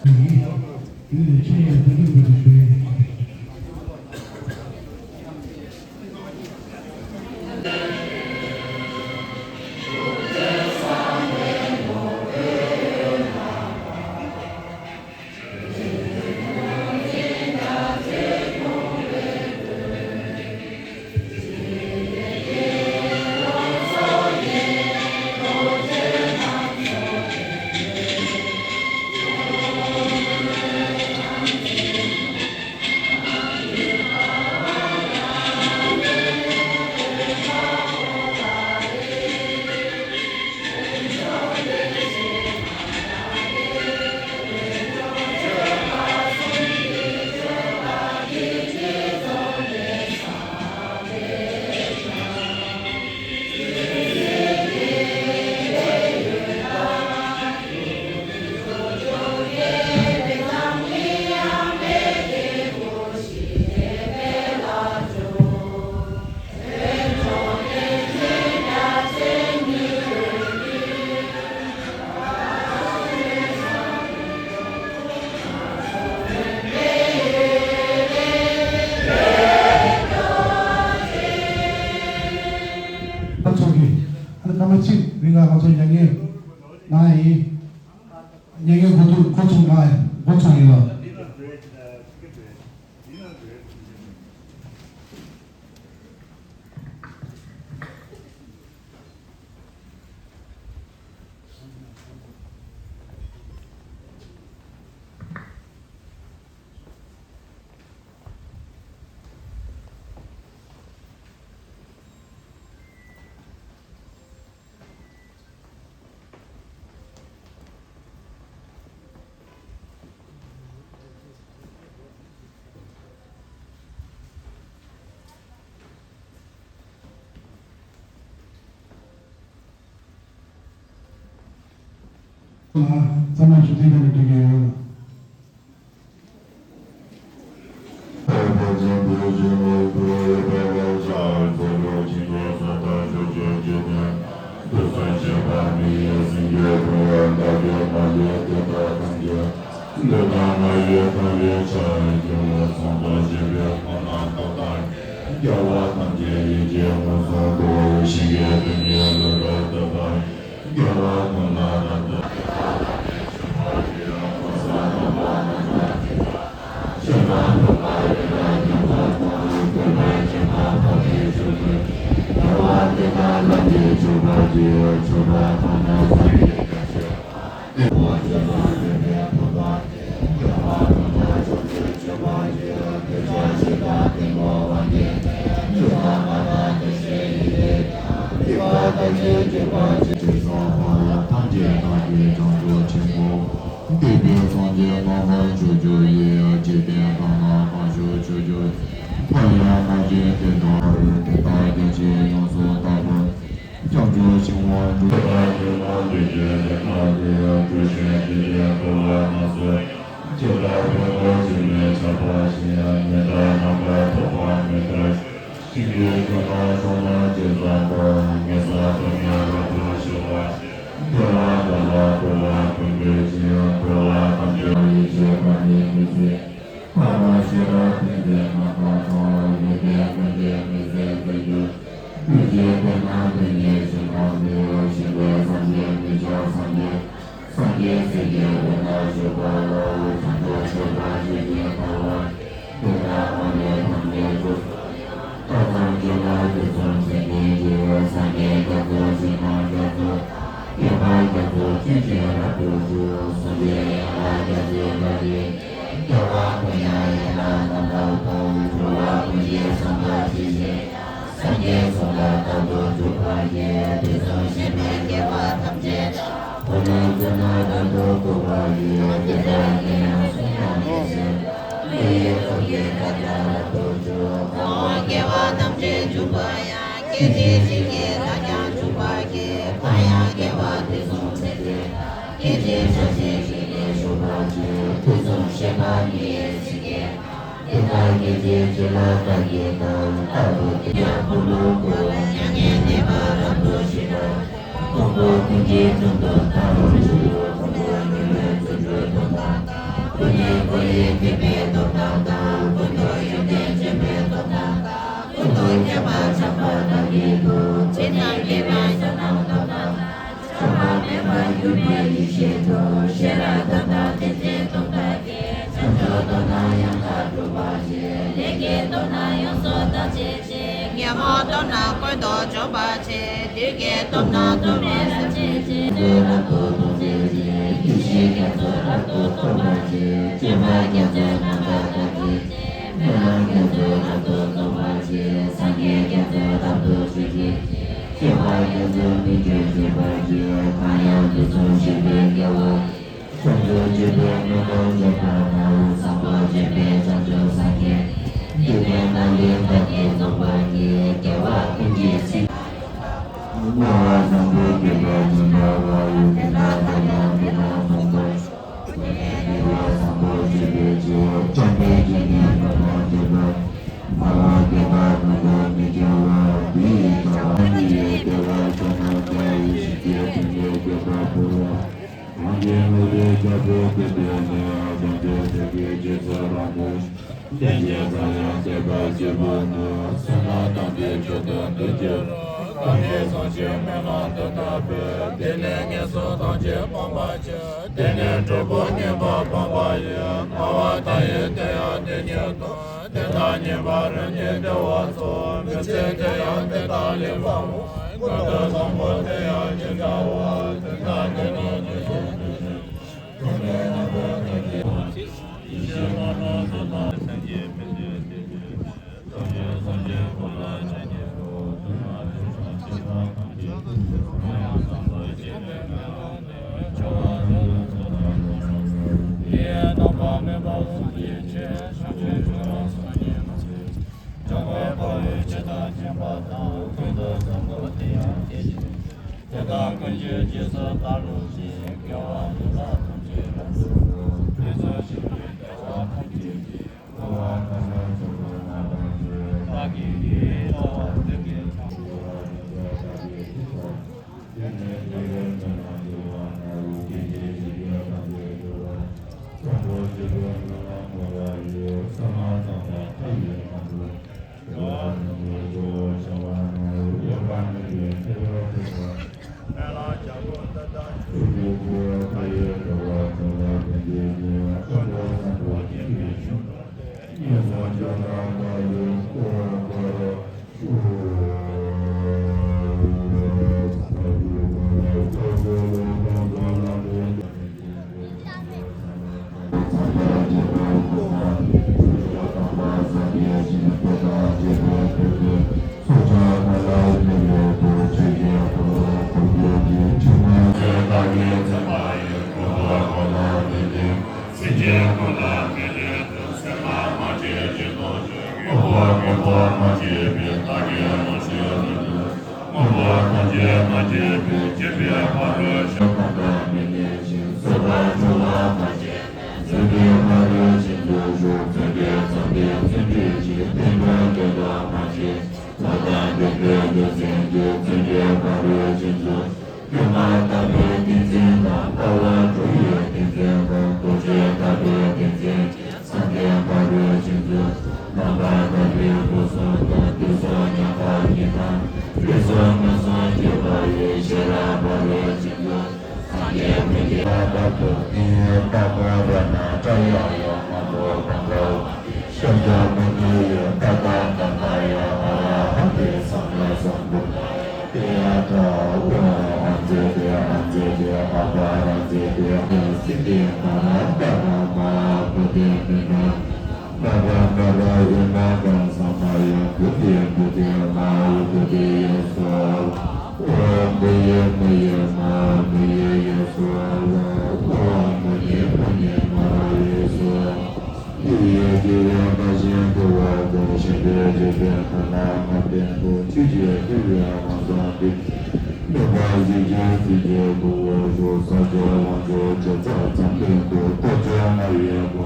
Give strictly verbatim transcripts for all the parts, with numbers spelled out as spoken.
ཡིན། དེ་ནས་ཆེད་ཡང་བོད་དོན་སྐོར་དུ་ཞུ་ཡིན། ཚོགས་ཀྱི་ཨ་ནི་སྐར་མ་གཅིག་རིང་ལ་ང་ཚོ་མྱ་ངན་གནང་ཡིན། མྱ་ངན་འགོ་འཛུགས་འགོ་ཚུགས་གནང་ཡིན། འགོ་ཚུགས་ཡིན་ལ། ཚང་མ་ཞུ་ཚིག་དང་འགྲིག་གི་ཡོད། ཐེག་པའི་སྟོབས་རྣམས་དང་། ཀུན་ཏུ་ཡོན་ཏན་བརྗོད་པའི་སྟོབས་རྣམས་དང་། ཀུན་ཏུ་ཁྱབ་པ་ཆགས་པ་དག་གིས་སྟོབས། ཇི་ལྟར་དགེ་བའི་ཆོས་རྣམས་སྟོབས་རྣམས་དང་། བྱ་བ་མེད་པར་གྱུར་པའི་ཡེ་ཤེས་སྟོབས། ཤེས་རབ་ཏུ་དང་ལྡན་པའི་སྟོབས་དག་གིས། བྱང་ཆུབ་སྟོབས་རྣམས་ཡང་དག་སྒྲུབ་པར་བྱེད། ལས་ཀྱི་སྟོབས་རྣམས་ཡོངས་སུ་དག་བྱེད་ཅིང་། ཉོན་མོངས་སྟོབས་རྣམས་ཀུན་ཏུ་འཇོམས་པར་བྱེད། བདུད་ཀྱི་སྟོབས་རྣམས་སྟོབས་མེད་པར་བྱེད་ཅིང་། རབ་ཏུ་སྟོབས་བསྐྱེད་ཅིང་། ཡེ་ཤེས་རྒྱ་མཚོ་རབ་ཏུ་རྫོགས་པར་བྱེད། སྤྱོད་པ་རྒྱ་མཚོ་རྣམ་པར་དག་བྱེད་ཅིང་། སྨོན་ལམ་རྒྱ་མཚོ་རབ་ཏུ་རྫོགས་པར་བྱེད། སངས་རྒྱས་རྒྱ་མཚོ་རབ་ཏུ་ཞི་བྱེད་ཅིང་། སྐྱེ་བ་རྒྱ་མཚོ་མི་སྐྱོ་བྱེད་པར་བྱེད། གང་ཡང་དུས་གསུམ་གཤེགས་པའི་རྒྱལ་བ། བྱང་ཆུབ་སྤྱོད་པའི་སྨོན་ལམ་རྒྱ་གར་ནའོ། བཟང་པོ་སྤྱོད་པའི་བྱང་ཆུབ་སངས་རྒྱས། འཇིག་རྟེན་ན་ལས་བདག་གིས་རྫོགས་པར་བགྱི། རྒྱལ་བ་ཀུན་གྱི་སྲས། བསྔོ་བ་བཟང་པོ་བགྱིས་པ་ཉིད་ལ་བ་ཡི། དེ་དག་ཐོབ་ནས་དེ་དག་བཟང་པོ། དེ་ནས་དེ་བས་བཟང་པོ་སྤྱོད་པའི་ཕྱིར། བཅོམ་ལྡན་འདས་ཀྱིས་ལམ་བསྟན་པ། ཐར་པ་དགེ་བ་ཀུན་ཏུ་མི་སྐྱོ་བ། དེ་ཡི་དགེ་བ་ཆོས་རྣམས་ཀྱང་། ཡེ་ཤེས་ཀྱི་ཕྲིན་ལས་རྒྱས་པར་འགྱུར་རོ། གང་གིས་བསྔོས་པའི་རྒྱལ་པོ་དེ་དག་ནི། བྱང་ཆུབ་སེམས་ཀྱི་རྗེས་སུ་རང་གྲོལ། ལྟས་ངན་ཕྱིར་ཡང་འདོད་པ་ཞེས་པ་ནི། བསོད་ནམས་དམ་པའི་ཆོས་དང་ལྡན་གྱུར་རོ། བསམ་པའི་བཟང་སྤྱོད་སྨོན་ལམ་དེ་དག་པས། དེ་ནས་ངན་སོང་ཐམས་ཅད་སྤང་བར་བྱ། དེ་ནས་གྲོགས་པོ་ངན་པ་སྤངས་པ་ཡི། སྨྲ་བ་མཐའ་ཡས་དེ་ཡང་དེ་ཉིད་དོ། དེ་དག་ཉན་པར་རིགས་ཀྱི་བདེ་བ་འཚོལ། མི་ཚེ་དེ་ཡང་དེ་དག་ལས་སྤང་བ། ཀུན་ཏུ་བཟང་པོ་དེ་ཡང་ཇི་འདྲ་བ། དེ་དག་དེ་ལ་དེ་བཞིན་དུ་བྱ། ཐོབ་པའི་རྣམ་པར་ཐར་པའི་ཡེ་ཤེས་ཀྱི་ངང་ལ་སངས་རྒྱས་མི་འདོད་དེ། ཐམས་ཅད་སངས་རྒྱས་ཀུན་ལ་ཕྱག་འཚལ་ལོ། ཐུན་མོང་དུ་བྱང་ཆུབ་སེམས་དཔའ་ཐམས་ཅད་ཀུན་ཏུ་བཟང་པོ་སྤྱད་པའི་མེ་ལོང་དེ། བྱ་བ་རིགས་དྲུག་ཚོགས་དང་ལྡན་པ་ཡི། དེ་ཡི་རྣམ་པར་སྨིན་པ་གསུམ་གྱི་ཕྱིར། བྱང་ཆུབ་ཤིང་རྟ་སངས་རྒྱས་མ་ཚུལ། འཇམ་དཔལ་དཔའ་བོས་ཇི་ལྟར་མཁྱེན་པ་དང་། ཀུན་ཏུ་བཟང་པོ་དེ་ཡང་དེ་བཞིན་ཏེ། དེ་དག་ཀུན་གྱི་རྗེས་སུ་བདག་སློབ་ཅིང་། དགེ་བ་འདི་དག་ཐམས་ཅད་རབ་ཏུ་བསྔོ། དེ་ཚུལ་བཞིན་དུ་བདེ་བ་ཐམས་ཅད་ཀྱི། འཁོར་བ་ཐམས་ཅད་རྫོགས་པར་སྨྲ་བར་བྱེད། བདག་གིས་དེའི་རྩ་བ་བདུད་ཀྱི་ཚང་། དེ་ནས་དེ་བས་ཀྱང་ན་འགྱུར་བ་ནའོ། སྐྱེ་འཆི་ཤི་རྒས་ཐམས་ཅད་སྐྱོབ་པ། བཟང་པོ་སྤྱོད་པའི་སྨོན་ལམ་བསྔོ་བ་ཡི། བསོད་ནམས་བསགས་པ་མཐའ་ཡས་མང་པོ། དགེ་བ་འདི་ཚོ་བྱ་བ་ནའོ། ཡོད་པ་མེད་པའི་ཐེག་པ་ཐོབ་པ། སྨན་བླ་རྒྱལ་པོ་འདི་དག་མཆོད། ཐུགས་རྗེ་ཆེ། མཐའ་ཡས་དགའ་བ་འཕྲོ་བ་ལྡན་པའི་དགེ་བ། ཀུན་ཏུ་བཟང་པོ་སྤྱད་པའི་ཆོས་རྣམས་ལས། ངན་སོང་ཕྱོགས་དག་མཐའ་ཡས་འཁོར་བ་སྤངས། མངོན་པར་མཐོང་བའི་ཕ་རོལ་ཕྱིན། རྫོགས་པའི་ཕ་རོལ་ཕྱིན་དུ་བཞུགས། མཚན་དཔེ་ཙམ་པའི་བརྩོན་འགྲུས་ཀྱིས། བསྟན་འགྲོ་འགྲོ་དང་མ་སྐྱེས། ལྷ་དང་བདུད་འདྲེ་ཀུན་ཟད་ཀྱང་། མཚན་དཔེ་ཕ་རོལ་ཕྱིན་དུ། སྐྱོན་མ་དག་པའི་ཏིང་འཛིན་དང་། ལྟ་བ་དྲུག་ཡི་ཏིང་འཛིན་དང་། རྡོ་རྗེ་ཐེག་པའི་ཏིང་འཛིན་གྱིས། སངས་རྒྱས་ཕ་རོལ་ཕྱིན་དུ། རྣམ་པར་དག་པའི་སྐུ་གསུམ་དང་། དུས་གསུམ་མཉམ་པ་ཉིད་དང་། དུས་གསུམ་མངོན་སུམ་གྱུར་པ་ཡི། ཤེས་རབ་ཕ་རོལ་ཕྱིན་དུ། སངས་རྒྱས་ཀུན་གྱི་བདག་ཏུ་ནི། རྟག་པ་ར་ན་ཏྲ་ཡ་ཡ། མ་མོ་གང་ག་བ། ཤཱཀྱ་མུ་ནི་ཡི། ཏ་ཏ་ཀ་ན་ཡ། ཨ་ར་ཧ་ཏེ་སམ་མ་སམ་བུདྡྷ་ཡ། ཏདྱ་ཐཱ། ཨོཾ་ཨཱཿཛཿཧི་ཨཱཿཛཿཧི་ཨ་པ་ར་ཛཿཧི། ཨ་སིདྡྷི་མ་ར་པ་ར་མ་བོ་དྷི་མི་ན་མ་ར་མ་ར་ཨི་མ་ཀཱ་ས་མ་ཡ། བོ་དྷི་བོ་དྷི་མ་ཧཱ་བོ་དྷི་ཡེ་སྭཱ་ཧཱ། ཨོཾ་བི་ཡེ་མི་ཡེ་མ་ཧཱ་མི་ཡེ་ཡེ་སྭཱ་ཧཱ། ཨོཾ་མུ་ནི་མུ་ནི་མ་ཧཱ་ཡེ་སྭཱ་ཧཱ། ཏི་ཡེ་ཏི་ཡེ་མ་ཤི་ཏི་བ་ཏི་ཤི་ཏི་ཏི་ཏི་ཁ་ན་མ་ཏི་ཏུ་ཅི་ཅི་ཏི་ཡ་མ་སོ་ཏི་ནུ་པ་སི་ཅི་སི་ཅི་གུ་བ་ཞུ་ས་ཅོ་ལ་ཅོ་ཅི་ཚ་ཚ་ཏི་ཏུ་ཏོ་ཅོ་མ་ཡེ་གུ་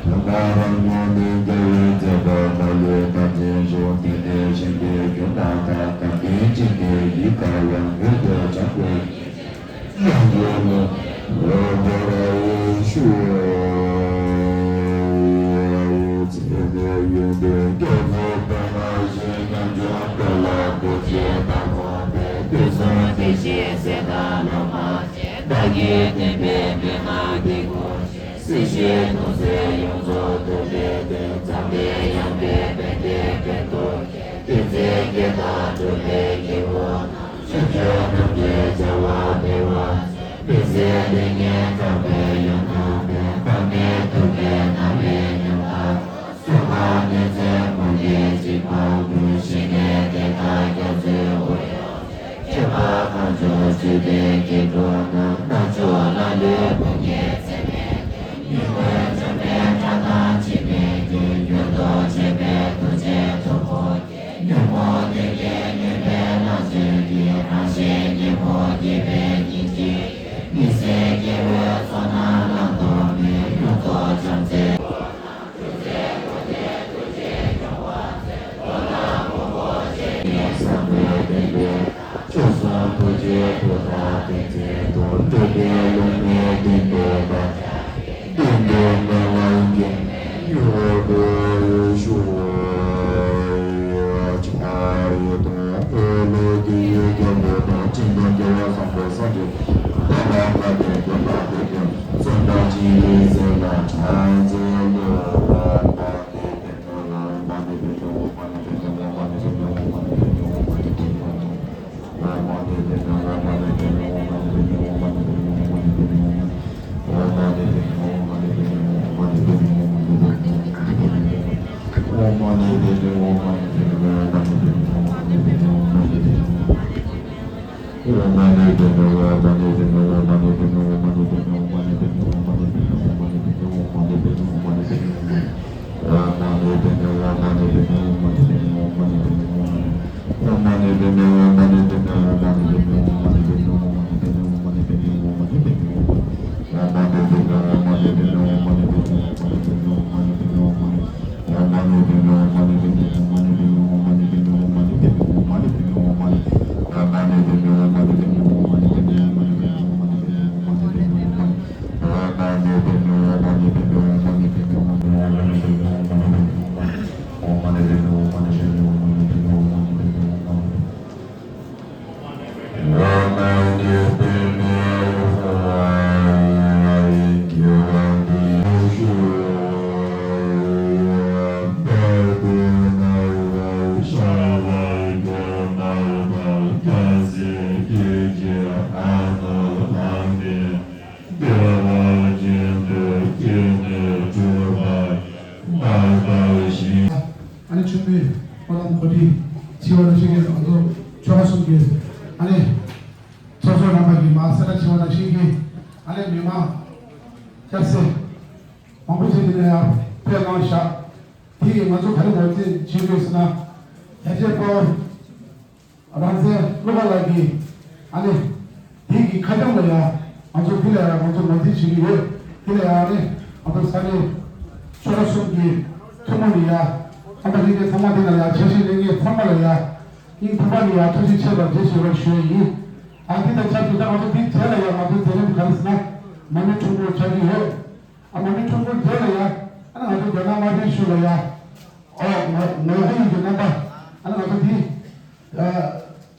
ན་ར་ཉོ་ནི་ཏི་རི་ཚ་པ་མ་ལེ་ཏ་ཅི་ཞོ་ཏི་ཏི་ཤི་ཏི་གུ་ན་ཏ་ཏ་ཏི་ཅི་ཏི་ཡི་ཀ་ཡང་ཡུ་ཏོ་ཅ་གུ་ཡང་ཡོ་ལོ། ཨ་ནི་ཆུ་མོའི་ཕོ་ལམ་གོ་སྒྲིག་ཆེ་བ་ལ་ཞིག་གིས་ང་ཚོ་ཆོལ་ཁ་གསུམ་གྱི་ཨ་ནི་ཚོགས་གཙོ་རྣམ་པ་གིས་མ་གསལ་བསྒྲགས་བྱས་པ་ནང་བཞིན་གྱི་ཨ་ནི་མི་མང་སྐྱ་སེར་མང་པོ་ཞིག་འདི་ནས་ཡར་ཕེབས་གནང་བཞག་དེ་ཡིས་ང་ཚོ་ག་རེ་ངོས་འཛིན་བྱེད་དགོས་ཟེར་ན། རྒྱ་ཆེ་པོ། རང་བཙན་བློ་དགའ་ལགས་ཀྱིས་ཨ་ནི་དེ་གི་ཁ་རྒྱུན་ལ་ཡ་ང་ཚོ་འདི་ལ་ཡ་ང་ཚོ་ངོས་འཛིན་བྱེད་ཀྱི་ཡོད། འདི་ལ་ཡ་ཨ་ནི་ང་ཚོ་ས་གནས་ཆོལ་ཁ་གསུམ་གྱི་ཐུན་མོང་ནས་ཡ་ཁམས་པ་ལྷན་རྒྱས་ཚང་མ་འདི་ལ་ཡ་བྱས་རྗེས་ལེན་མཁན་ཚང་མ་ལ་ཡ་སྙིང་ཐག་པ་ནས་ཡ་ཐུགས་རྗེ་ཆེ་ལ་རྗེས་ཞུ་བར་ཞུ་ཡ་ཡིན། ཨ་འདི་དང་ཆབས་ཅིག་ད་ང་ཚོ་འདི་རྗེས་ལ་ཡ་ང་ཚོ་མཛད་རིམ་ག་རེ་ཟེར་ན་མར་མེ་ཁྲོམ་སྐོར་ཆགས་ཀྱི་ཡོད། ཨ་མར་མེ་ཁྲོམ་སྐོར་རྗེས་ལ་ཡ་ཨ་ནི་ང་ཚོ་རྒྱ་ནག་དམར་པོའི་གཞུང་ལ་ཡ་ཨོ་ངོ་ངོ་རྒོལ་གྱི་རྣམ་པ་ཨ་ནི་ང་ཚོ་འདི།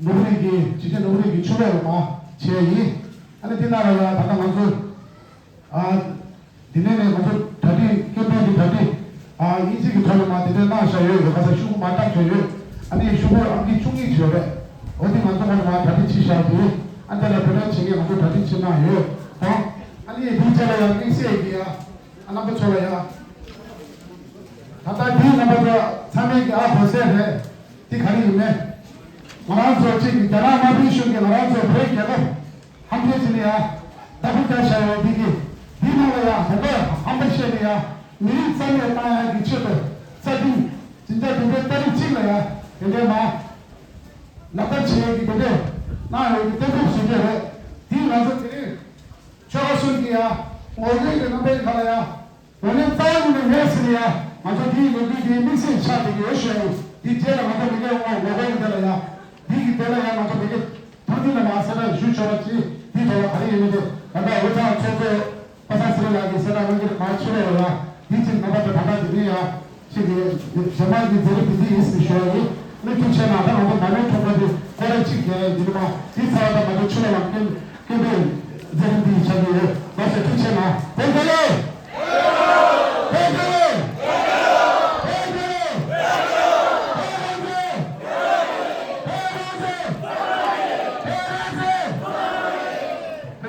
ནོར་བུ་རིགས་ཀྱི་ཇི་བཞིན་ནོར་བུ་རིགས་ཀྱི་ཆུ་ལས་མ་བྱས་ཡིན། ཨ་ནི་འདི་ནང་ལ་ཡང་ད་ལྟ་ང་ཚོ་ཨ་འདི་ནས་ནས་ང་ཚོ་གྲ་སྒྲིག་སྐད་འབོད་ཀྱི་གྲ་སྒྲིག་ཨ་དབྱིན་ཇི་གི་ཐོག་ནས་མ་འདི་འདྲ་གནང་བཞག་ཡོད། ཡོད་ག་ས་ཤོག་བུ་མ་བཏབ་བྱས་ཡོད། ཨ་ནི་ཤོག་བུ་ཨང་ཀི་བཅུ་གཉིས་བྱས་རེད། འོ་འདི་ང་ཚོ་ཁོ་ནས་མ་གྲ་སྒྲིག་བྱས་བཞག་དེ་ཨ་འདི་ལ་འབོད་སྒྲ་བྱེད་མཁན་ང་ཚོ་གྲ་སྒྲིག་བྱེད་གནང་ཡོད་དང་། ཨ་ནི་འདི་བྱས་ལ་ཡང་དམིགས་བསལ་གྱི་ཡ། ཨ་རྣམ་པ་ཚོ་ལ་ཡ། ད་ལྟ་འདིའི་རྣམ་པ་ཚོ་ཚང་མས་ཀྱི་ཨ་གོ་གསལ་རེད། འདི་ག་རེ་ཡིན་མེད། ང་རང་ཚོ་གཅིག་གི་རྒྱ་ནག་དམར་པོའི་གཞུང་གིས་ང་རང་ཚོ་བོད་རྒྱལ་ཁབ་ཧམ་ཕྲེ་ཅི་ནི་ཡ། བདག་པོ་རྒྱག་བཞག་ཡོད་འདི་གི། འདིའི་ནང་ལ་ཡ་དོན་དག་ཧམ་པ་བཤད་ནི་ཡ། མི་རིགས་རྩ་མེད་བཏང་ཡ་གི་ཆེད་དུ་རྩ་ཁྲིམས་འཛིན་གྲྭ་བདུན་པའི་ཏ་རིག་གཅིག་ལ་ཡ་དེ་འདྲའི་མ། ལག་བསྟར་བྱེད་ཡ་གི་དེ་འདྲའི་གནང་ཡོད་ཀྱི་གཏན་འབེབས་བཟོ་རྒྱུ་རེད། འདིས་ང་ཚོ་དེ་རིང་། ཆོལ་ཁ་གསུམ་གྱི་ཡ། ངོ་རྒོལ་གྱི་རྣམ་པའི་ཁ་ལ་ཡ། ངོ་ལེན་རྩ་བ་ཉིད་ནས་མེད་ཟེར་ནས་ཡ། ང་ཚོ་འདིའི་ལས་འགུལ་འདིའི་དམིགས་བསལ་ཆགས་བསྡད་ཀྱི་ཡོད་ཞུ་ཡ་ཡིན། འདི་རྗེས་ལ་ང་ཚོ་མི་སྒེར་དབང་ངོ་རྒོལ་གྱི་དེ་ལ་ཡ། འདི་གི་དེ་ལ་ཡ་ང་ཚོ་མི་སྒེར་ཐུགས་མཐུན་ལ་མ་གསལ་བསྒྲགས་ཞུ་ཆོག་པ་ཅིག་འདི་ ག་རེ་ཡིན་མིན་དེ་ད་ལྟ་འུ་ཚང་ཚོགས་གཙོ་པ་སངས་ཚེ་རིང་ལགས་ཀྱིས་གསལ་བསྒྲགས་གནང་གི་རེད། མ་ཆོད་རེད་བ། འདི་ཅིག་ནང་པ་དང་ད་ལྟ་དེ་རིང་ཡང་ཅིག་གི་གཞན་མ་གི་མཛད་རིམ་འདི་འདི་ཡིན་ཟེར་ཞུ་བ་ཡིན། ནི་ཐུགས་རྗེ་ཆེ་གནང་། ད་ང་ཚོ་མ་མོའི་ཁྲོམ་ར་འདི་སྐོར་ར་གཅིག་རྒྱག་ཡ་ཡིན། འདི་ནི་མ་འདི་ཚར་བ་ད་ང་ཚོ་ཆུ་ལ་ལམ་སྐྱེལ་སྐྱེལ་འདྲེན་མཛད་རིམ་འདི་ཡིན་ཆགས་ཀྱི་ཡོད། ལགས་སོ། ཐུགས་རྗེ་ཆེ་གནང་། བོད་རྒྱལ་ལོ། བོད་རྒྱལ་ལོ། བོད་རྒྱལ་ལོ། བོད་རྒྱལ་ལོ། ཐུགས་རྗེ་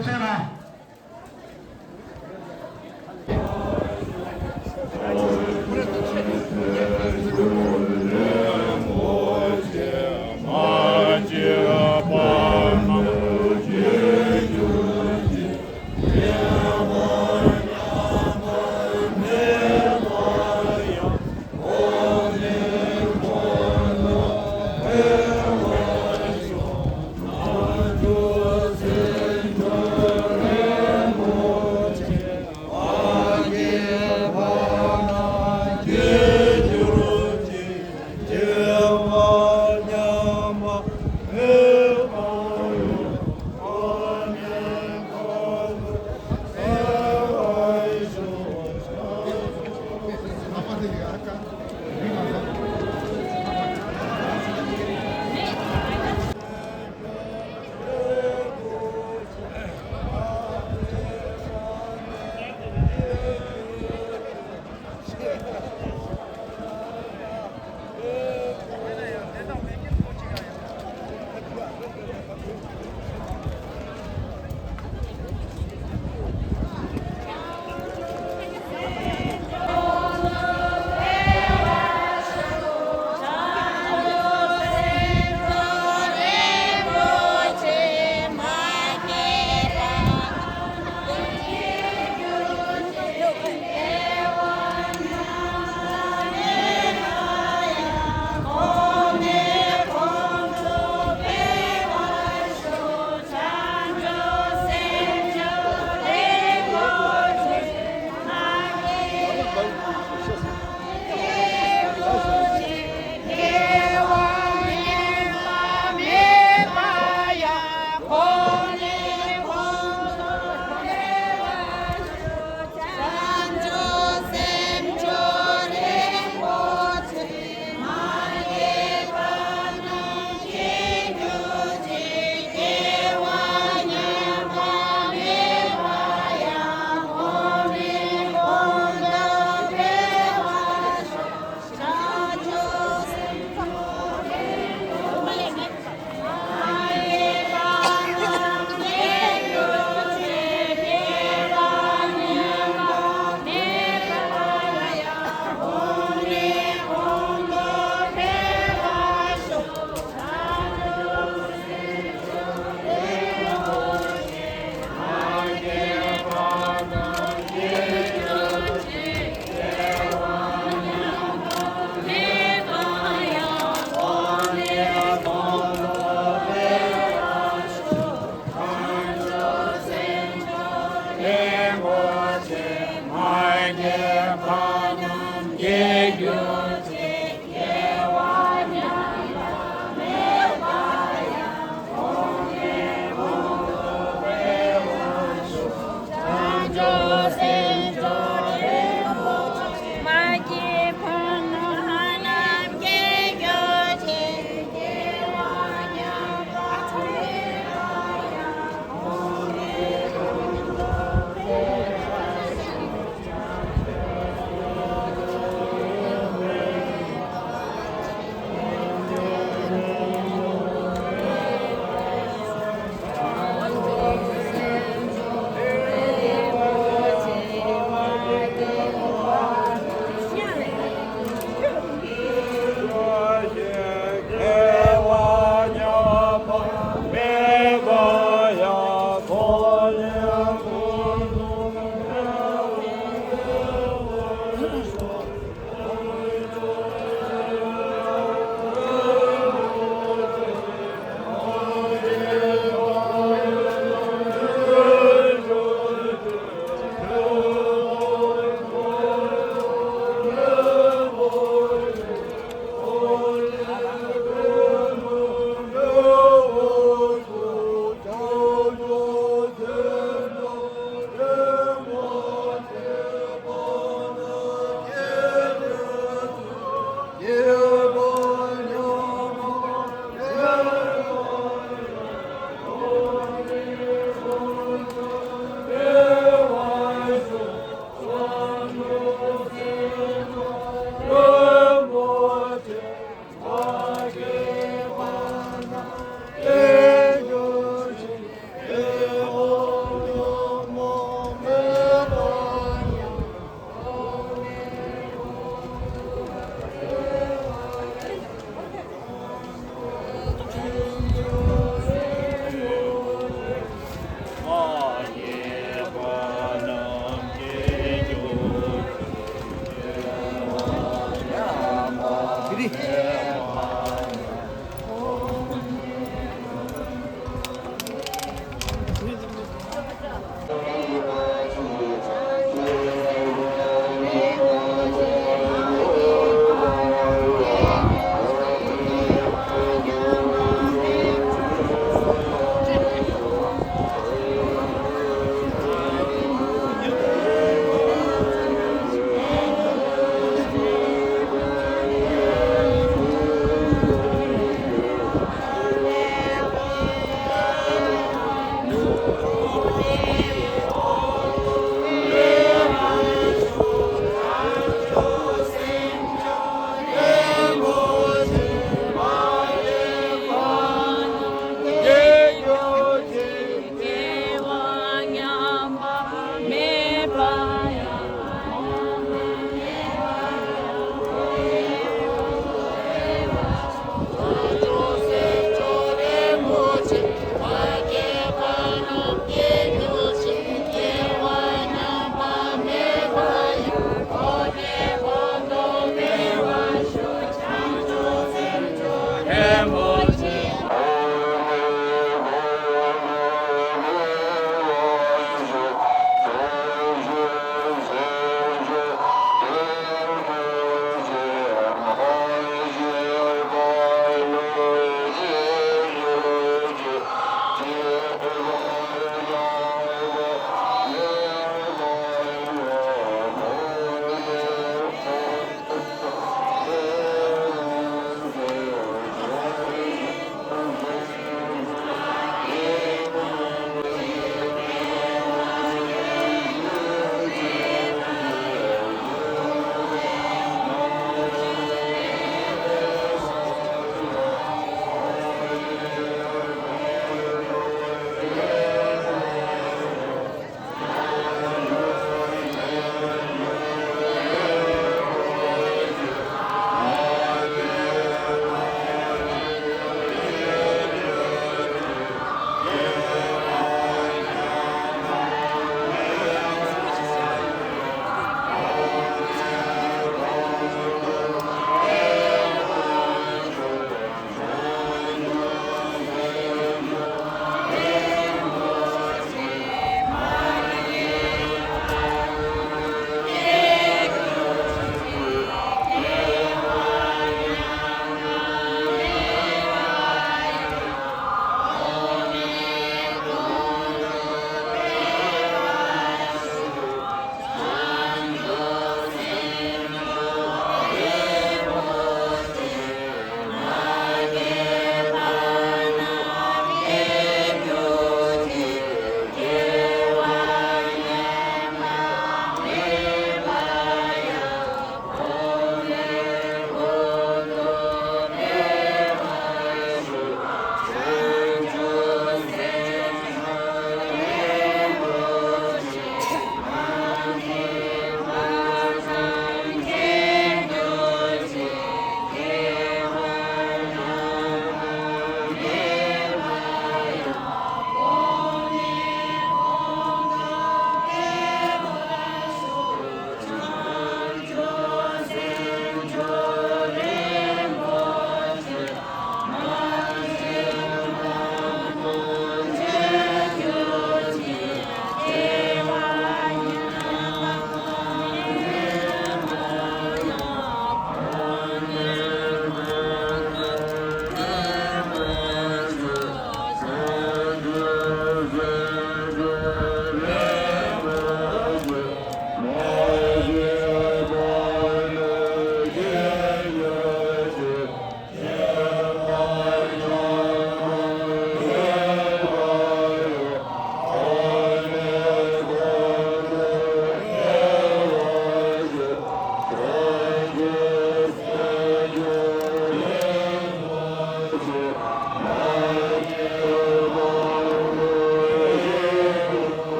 ཆེ་གནང་།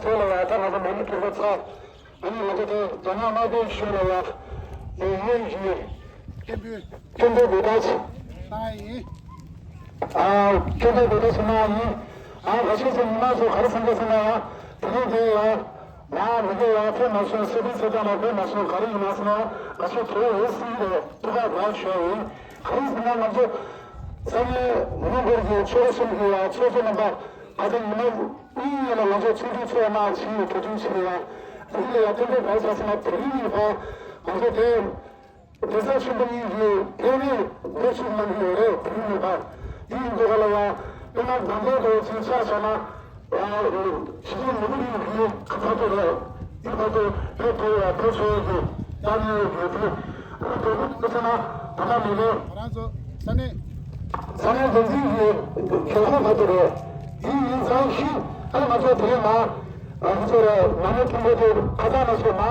དེ་ལ་ཡང་ད་ང་ཚོ་མ་མི་དྲུག་པ་ཚོ། ཨ་ནི་ང་ཚོ་དེ་རྒྱ་ནག་དམར་པོའི་གཞུང་ལ་ཡང་ཡིན་ཡིན་གྱི་སྐད་འབོད་སྐད་འབོད་འབོད་སྟངས་བཏང་ཡིན། ཨ་སྐད་འབོད་འབོད་སྟངས་གནང་ཡིན། ཨ་ག་ཤེད་ཚོ་ཉི་མ་ཚོ་ག་རེ་བསམ་གྱི་ཟེར་ན་ཡང་དེ་རིང་དེ་ཡང་ང་མི་དགེ་ཡང་ཕེབས་མ་སོང་། སེ་པིན་ཚེ་ཏང་ལ་ཕེབས་མ་སོང་། ག་རེ་ཡིན་ན་ཟེར་ན་ག་ཤེད་དེ་འོས་སྲིད་རེད། ཐུགས་ཁག་རང་ཞོག་ཡིན། ག་རེ་ཟེར་ན་ང་ཚོ་ས་གནས་མི་སྒེར་གྱི་ཆོལ་ཁ་གསུམ་གྱི་ཡང་ཚོགས་གཙོ་རྣམ་པ་ད་ལྟ་ཉི་མ། གཉིས་ལ་ང་ཚོ་ཚོགས་འདུ་ཚོགས་གནང་ཕྱིན་གྲོས་མཐུན་ཕྱིན་ཡང་དེ་ལ་ཡང་བསྟན་པའི་བར་ས་ས་ན་དེ་རིང་ནས་ཕར་ང་ཚོ་དེ་དེ་ས་ཆེན་པོ་གཉིས་ཀྱི་ཐད་ནས་འགོ་ཚུགས་གནང་གི་ཡོད་རེད། དེ་རིང་ནས་ཕར་དེ་ཡིན་དུས་ག་ལ་ཡང་དཔེར་ན་དགོན་པའི་གོ་ཚིག་ཆ་བཞག་ན་ཡང་ཕྱི་རྒྱལ་མི་ལུགས་ཡིན་གྱི་ཁ་ཐོར་རེད། དེ་ཁ་ཐོར་ཕེབས་ཐུབ་ཡ་ཕེབས་ཆོག་གི་ད་ནི་ཡོད་དེ། ཨ་དེ་ཚོ་ཚོ་ན་ད་ལྟ་མི་རེད། ང་རང་ཚོ་ས་གནས། ས་གནས་འགོ་འཛིན་གྱི་གལ་ཆེན་ཁག་ཏུ་རེད། དེ་ཡིན་ཙང་ཤི་ཨ་ང་ཚོ་དེ་ན་ང་ཚོ་ར་མ་མོ་ཐུན་པོ་དེ་ཁ་ཚང་ན་སོ་མ་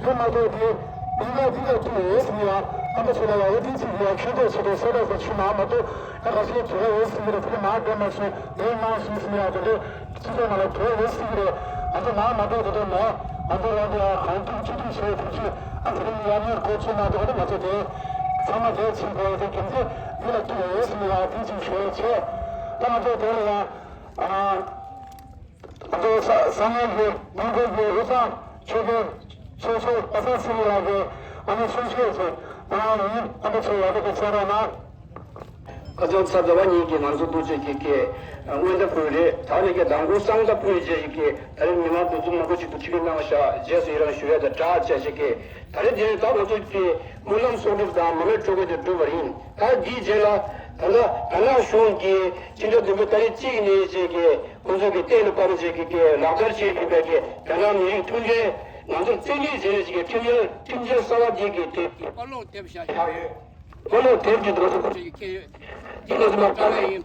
ཐུན་མ་ཐོ་དེ་མི་འགའ་དེ་ལ་ཐུན་ཡོད་ཟིན་ཡ་ཨ་མ་ཚོ་ལ་ཡ་འོ་དེ་ཚིག་ཡ་ཁྱོད་དེ་ཚོ་དེ་ས་ར་ས་ཆུ་མ་མ་ཐོ་ཨ་ག་ཤེད་དེ་ཡོད་ཟིན་ར་དེ་མ་དེ་མ་སོ་དེ་མ་སོ་ཟིན་ཡ་དེ་དེ། སྤྱི་ཚོགས་ནང་ལ་དོ་ཡོད་སྲིད་ཀྱི་རེད། ང་ཚོ་ནང་མ་འགྲོ་དེ་དོན་མེད། ང་ཚོ་རང་གི་གང་ཐུབ་ཅི་ཐུབ་བྱས་ཐུབ་ཅི་ཨ་ཁ་རིང་ཡར་མར་གོ་ཚུལ་གནང་འདུག་ཨ་ནི་ང་ཚོ་དེ་ཚང་མ་དེ་ཕྱིན་པའི་དེ་རྒྱུ་མཚན་འདི་ལ་ཐུག་ཡོད་སྲིད་ཀྱི་རེད། དེ་ཅིག་ཞུ་ཡ་བྱས། ད་ང་ཚོ་དེ་ལ་ཡང་ཨ་ང་ཚོ་ས་ས་གནས་ཀྱི་ནང་ཁུལ་གྱི་དབུས་གཙང་ཆོལ་ཁའི་ཚོགས་གཙོ་པ་སངས་ཚེ་རིང་ལགས་ཀྱིས་ཨ་ནི་གསུང་བཤད་ཅིག་གནང་ཡིན། ཨ་ནི་ཚོ་ཡག་པོ་དེ་གསན་རོགས་གནང་། ཁ་སང་གཟའ་ཟླ་བ་ཉིན་གྱི་ང་ཚོ་ཐུགས་རྗེ་ཆེ་གི་སྔོན་བརྡ་ཕུལ་རེད། ད་ནི་གི་མདང་དགོང་གསང་བརྡ་ཕུལ་རྗེས་ཀྱི་ད་རེས་ཉི་མ་དུས་ཚོད་མང་པོ་ཞིག་ཏུ་ཆིབས་བསྒྱུར་གནང་བཞག་རྗེས་སུ་ཡི་རང་ཞུ་ཡ་དང་སྦྲགས་བྱས་ཤིག་གི་ད་རེས་དེ་ནི་ད་ང་ཚོ་གི་སྨོན་ལམ་གསོག་སྒྲུབ་དང་མ་མོའི་སྤྲུལ་སྐུ་དེ་གྲུབ་པ་ཡིན། ད་འདིའི་རྗེས་ལ་ད་ལྟ་རྒྱ་ནག་གཞུང་གིས་ཕྱི་ཟླ་བདུན་པའི་ཏ་རིག་གཅིག་ནས་བྱས་ཀྱི་ཁོང་ཚོ་གི་གཏན་ལ་ཕབ་རྗེས་ཀྱི་གི་ལག་བསྟར་བྱས་ཡོད་པའི་གི་རྒྱ་ནག་མི་རིགས་མཐུན་སྒྲིལ་ང་ཚོ་བཙན་གནོན་བྱས་ནས་བྱས་ཀྱི་ཁྲིམས་འཆར་ཁྲིམས་འཆར་གསར་བ་དེ་གི་དེ་པར་ལོག་དེབ་བཞག་བཞག་ཡོད། ཁོ་ལོ་དེབ་ཀྱི་འདུག་སེ་ཁོ་ཚོས་ཀྱི་ཁྱེར་ཡོད། ཀྱི་ལོ་ཚོད་མ་ཀ་ལ་ཡིན།